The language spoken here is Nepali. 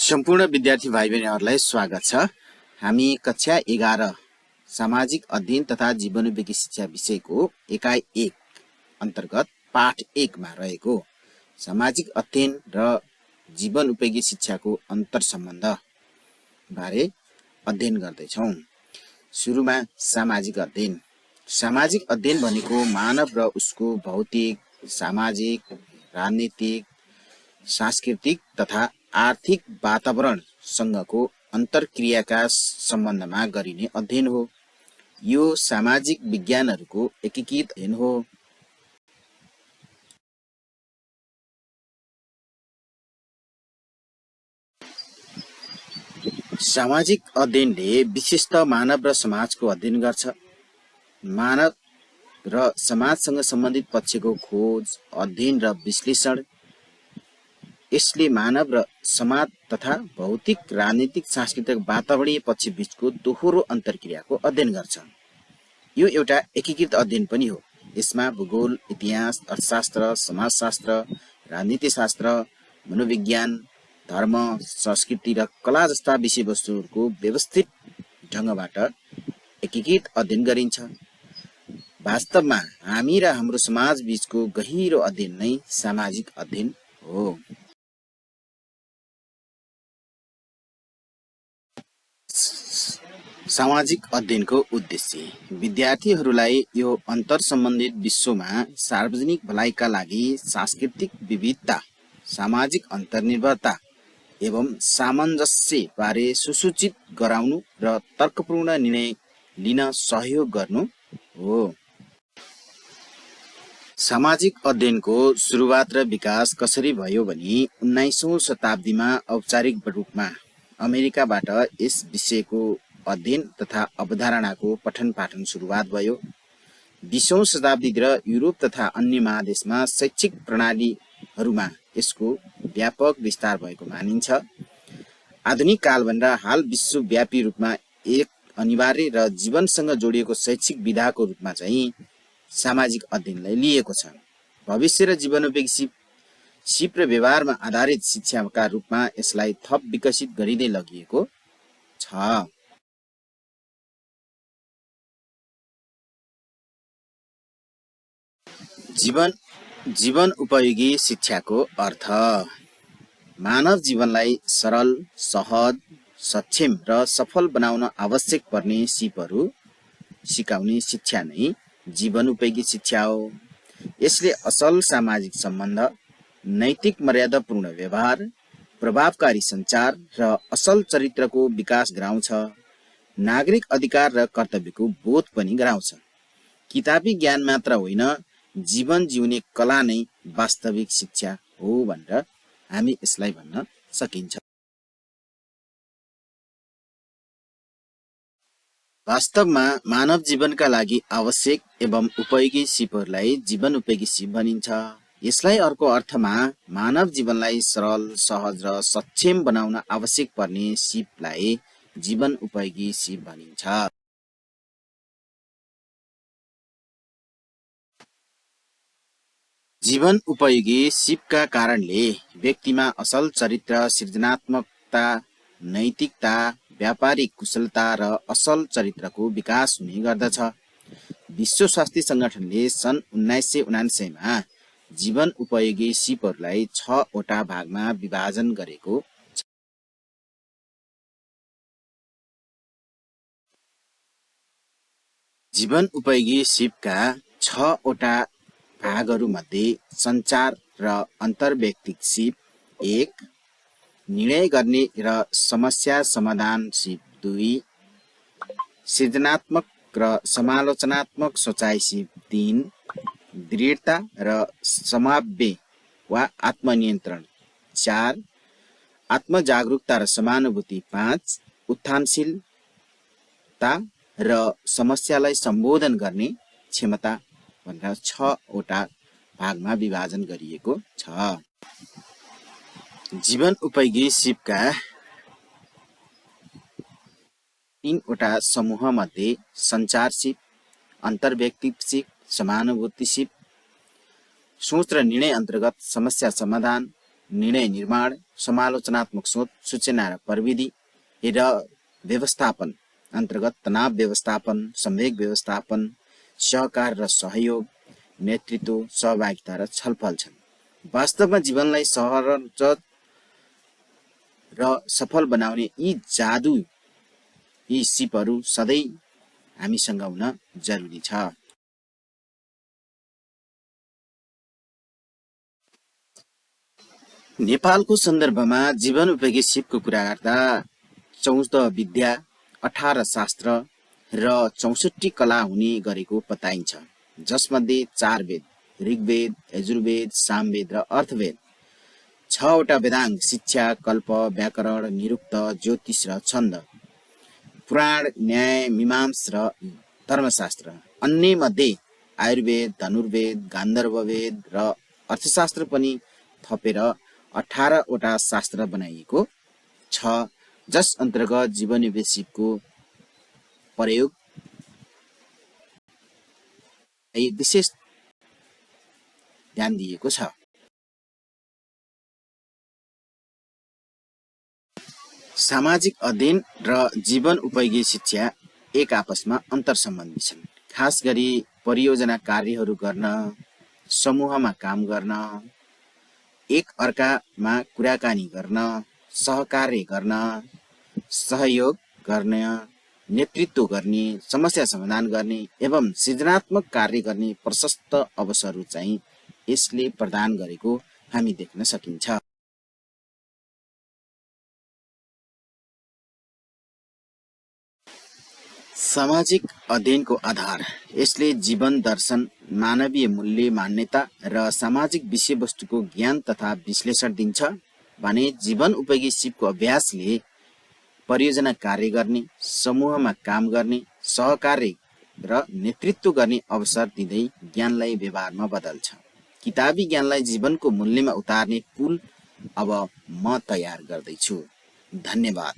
सम्पूर्ण विद्यार्थी भाइ बहिनीहरूलाई स्वागत छ। हामी कक्षा 11 सामाजिक अध्ययन तथा जीवनोपयोगी शिक्षा विषयको एकाइ 1 अन्तर्गत पाठ 1 मा रहेको सामाजिक अध्ययन र जीवनोपयोगी शिक्षाको अन्तर सम्बन्ध बारे अध्ययन गर्दैछौँ। सुरुमा सामाजिक अध्ययन। सामाजिक अध्ययन भनेको मानव र उसको भौतिक, सामाजिक, राजनीतिक, सांस्कृतिक तथा आर्थिक वातावरणसँगको अन्तर्क्रियाका सम्बन्धमा गरिने अध्ययन हो। यो सामाजिक विज्ञानहरूको एकीकृत अध्ययन हो। सामाजिक अध्ययनले विशिष्ट मानव र समाजको अध्ययन गर्छ। मानव र समाजसँग सम्बन्धित पक्षको खोज, अध्ययन र विश्लेषण। यसले मानव र समाज तथा भौतिक, राजनीतिक, सांस्कृतिक, वातावरणीय पक्ष बीचको दोहोरो अन्तर्क्रियाको अध्ययन गर्छ। यो एउटा एकीकृत अध्ययन पनि हो। यसमा भूगोल, इतिहास, अर्थशास्त्र, समाजशास्त्र, राजनीतिशास्त्र, मनोविज्ञान, धर्म, संस्कृति र कला जस्ता विषयवस्तुहरूको व्यवस्थित ढङ्गबाट एकीकृत अध्ययन गरिन्छ। वास्तवमा हामी र हाम्रो समाज बीचको गहिरो अध्ययन नै सामाजिक अध्ययन हो। सामाजिक अध्ययनको उद्देश्य विद्यार्थीहरूलाई यो अन्तर सम्बन्धित विश्वमा सार्वजनिक भलाइका लागि सांस्कृतिक विविधता, सामाजिक अन्तर्निर्भरता एवं सामञ्जस्य बारे सुसूचित गराउनु र तर्कपूर्ण निर्णय लिन सहयोग गर्नु हो। सामाजिक अध्ययनको सुरुवात र विकास कसरी भयो भने 19औं शताब्दीमा औपचारिक रूपमा अमेरिकाबाट यस विषयको अध्ययन तथा अवधारणाको पठन पाठन सुरुवात भयो। 20औं शताब्दीतिर युरोप तथा अन्य महादेशमा शैक्षिक प्रणालीहरूमा यसको व्यापक विस्तार भएको मानिन्छ। आधुनिक कालभन्दा हाल विश्वव्यापी रूपमा एक अनिवार्य र जीवनसँग जोडिएको शैक्षिक विधाको रूपमा चाहिँ सामाजिक अध्ययनलाई लिएको छ। भविष्य र जीवनोपयोगी सिप र व्यवहारमा आधारित शिक्षाका रूपमा यसलाई थप विकसित गरिँदै लगिएको छ। जीवन उपयोगी शिक्षाको अर्थ मानव जीवनलाई सरल, सहज, सक्षम र सफल बनाउन आवश्यक पर्ने सिपहरू सिकाउने शिक्षा नै जीवन उपयोगी शिक्षा हो। यसले असल सामाजिक सम्बन्ध, नैतिक मर्यादापूर्ण व्यवहार, प्रभावकारी सञ्चार र असल चरित्रको विकास गराउँछ। नागरिक अधिकार र कर्तव्यको बोध पनि गराउँछ। किताबी ज्ञान मात्र होइन, जीवन जिउने कला नै वास्तविक शिक्षा हो भनेर हामी यसलाई भन्न सकिन्छ। वास्तवमा मानव जीवनका लागि आवश्यक एवं उपयोगी सिपहरूलाई जीवन उपयोगी सिप भनिन्छ। यसलाई अर्को अर्थमा मानव जीवनलाई सरल, सहज र सक्षम बनाउन आवश्यक पर्ने सिपलाई जीवन उपयोगी सिप भनिन्छ। जीवन उपयोगी सिपका कारणले व्यक्तिमा असल चरित्र, सृजनात्मकता, नैतिकता, व्यापारिक कुशलता र असल चरित्रको विकास हुने गर्दछ। विश्व स्वास्थ्य सङ्गठनले सन् 1979 मा जीवन उपयोगी सिपहरूलाई 6 वटा भागमा विभाजन गरेको छ। जीवन उपयोगी सिपका 6 वटा भागहरूमध्ये सञ्चार र अन्तर्वैयक्तिक सिप 1, निर्णय गर्ने र समस्या समाधान सिप 2, सृजनात्मक र समालोचनात्मक सोचाइ सिप 3, दृढता र समावेश वा आत्मनियन्त्रण 4, आत्मजागरुकता र समानुभूति 5, उत्थानशीलता र समस्यालाई सम्बोधन गर्ने क्षमता भनेर 6 वटा भागमा विभाजन गरिएको छ। जीवन उपयोगी सिपका 3 वटा समूह मध्ये सञ्चार सिप, अन्तर्वैयक्तिक सिप, समानुभूति सिप, सोच र निर्णय अन्तर्गत समस्या समाधान, निर्णय निर्माण, समालोचनात्मक सोच, सूचना र प्रविधि र व्यवस्थापन अन्तर्गत तनाव व्यवस्थापन, संवेग व्यवस्थापन, सहकार र सहयोग, नेतृत्व, सहभागिता र छलफल छन्। वास्तवमा जीवनलाई सहज र सफल बनाउने यी सिपहरू सधैँ हामीसँग हुन जरुरी छ। नेपालको सन्दर्भमा जीवन उपयोगी सिपको कुरा गर्दा 14 विद्या, 18 शास्त्र र 64 कला हुने गरेको बताइन्छ, जसमध्ये 4 वेद, ऋग्वेद, यजुर्वेद, सामवेद र अर्थवेद, 6वटा वेदांग, शिक्षा, कल्प, व्याकरण, निरुक्त, ज्योतिष र छन्द, पुराण, न्याय, मीमांस र धर्मशास्त्र, अन्य मध्ये आयुर्वेद, धनुर्वेद, गान्धर्ववेद र अर्थशास्त्र पनि थपेर 18वटा शास्त्र बनाइएको छ, जस अन्तर्गत जीवन उपयोगी सिपको प्रयोग विशेष ध्यान दिएको छ। सामाजिक अध्ययन र जीवन उपयोगी शिक्षा एक आपसमा अन्तर्सम्बन्धी छन्। खास गरी परियोजना कार्यहरू गर्न, समूहमा काम गर्न, एक अर्कामा कुराकानी गर्न, सहकार्य गर्न, सहयोग गर्ने, नेतृत्व गर्ने, समस्या समाधान गर्ने एवं सृजनात्मक कार्य गर्ने प्रशस्त अवसरहरू चाहिँ यसले प्रदान गरेको हामी देख्न सकिन्छ। सामाजिक अध्ययनको आधार, यसले जीवन दर्शन, मानवीय मूल्य, मान्यता र सामाजिक विषयवस्तुको ज्ञान तथा विश्लेषण दिन्छ भने जीवन उपयोगी सिपको अभ्यासले परियोजना कार्य गर्ने, समूहमा काम गर्ने, सहकार्य र नेतृत्व गर्ने अवसर दिँदै ज्ञानलाई व्यवहारमा बदल्छ। किताबी ज्ञानलाई जीवनको मूल्यमा उतार्ने पुल अब म तयार गर्दैछु। धन्यवाद।